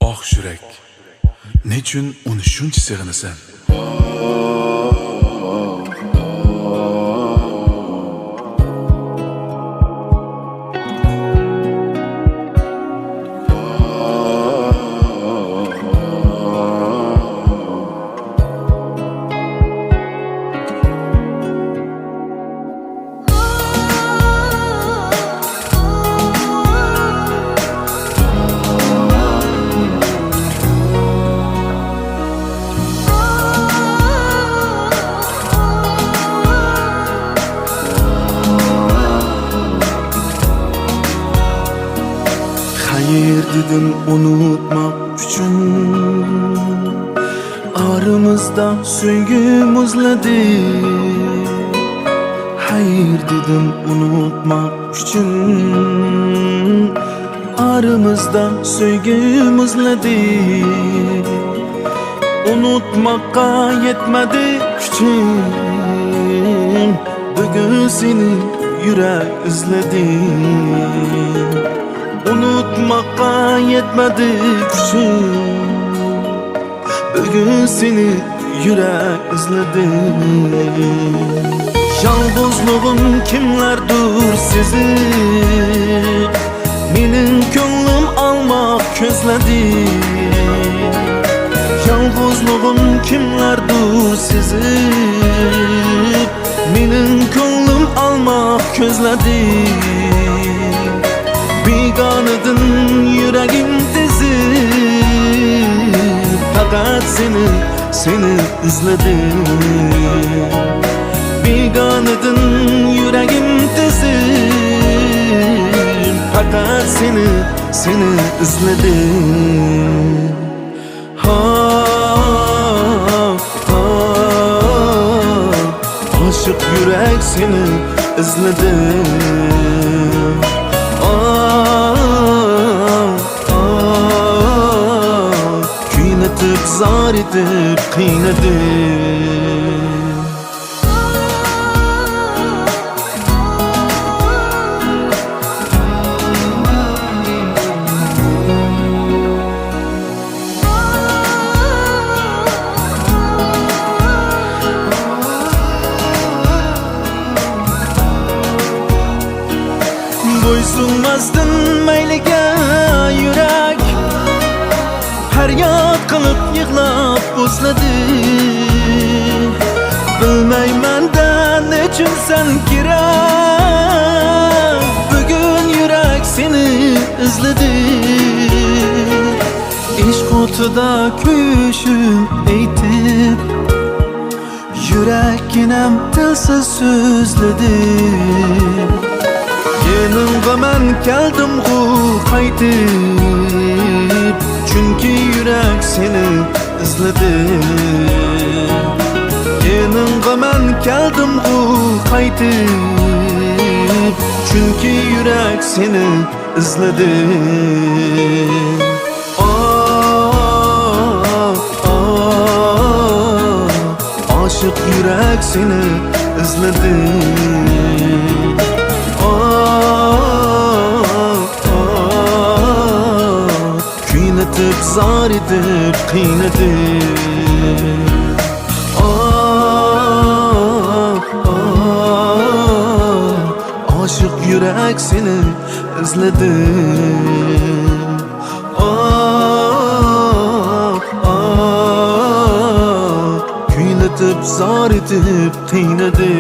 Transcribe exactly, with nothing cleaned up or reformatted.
ئاق يۈرەك، نېچۈن ئۇنى شۇنچە سېغىنىسەن؟ خەير دېدىم ئۇنۇتماق ئۈچۈن، ئارىمىزدا سۆيگۈ مۇزلىدى. خەير دېدىم ئۇنۇتماق ئۈچۈن، ئارىمىزدا سۆيگۈ مۇزلىدى. ئۇنۇتماققا يەتمىدى كۈچۈم، بۈگۈن سېنى يۈرەك ئىزلىدى. ئۇنۇتماققا يەتمىدى كۈچۈم، بۈگۈن سېنى يۈرەك ئىزلىدى. يالغۇزلۇغۇم كىملەردۇر سېزىپ، مېنىڭ كۆڭلۈم ئالماق كۆزلىدى. يالغۇزلۇغۇم كىملەردۇر سېزىپ، مېنىڭ كۆڭلۈم ئالماق كۆزلىدى. بىگانىدىن يۈرەگىم تېزىپ، پەقەت سېنى، سېنى ئىزلىدىم. بىگانىدىن يۈرەگىم تېزىپ، پەقەت سېنى، سېنى ئىزلىدىم. ھا، ھا، ئاشىق يۈرەك سېنى ئىزلىدى. ئا، ئا، كۈيلىتىپ، زار ئېتىپ قىينىدى. بويسۇنماستىن مەيلىگە يۈرەك، پەرياد قىلىپ يىغلاپ بۇزلىدى. بىلمەيمەن-دە نېچۈن سەن كېرەك، بۈگۈن يۈرەك سېنى ئىزلىدى. ئىشق ئوتىدا كۆيۈشۈم ئېيتىپ، يۈرەك ئىنەم تىلسىز سۆزلىدى. يېنىڭغا مەن كەلدىمغۇ قايتىپ، چۈنكى يۈرەك سېنى ئىزلىدى. يېنىڭغا مەن كەلدىمغۇ قايتىپ، چۈنكى يۈرەك سېنى ئىزلىدى. ئا، ئا، ئاشىق يۈرەك سېنى ئىزلىدى. ئا، ئا، كۈيلىتىپ، زار ئېتىپ قىينىدى. ئا، ئا، ئاشىق يۈرەك سېنى ئىزلىدى. ئا، ئا، كۈيلىتىپ، زار ئېتىپ قىينىدى.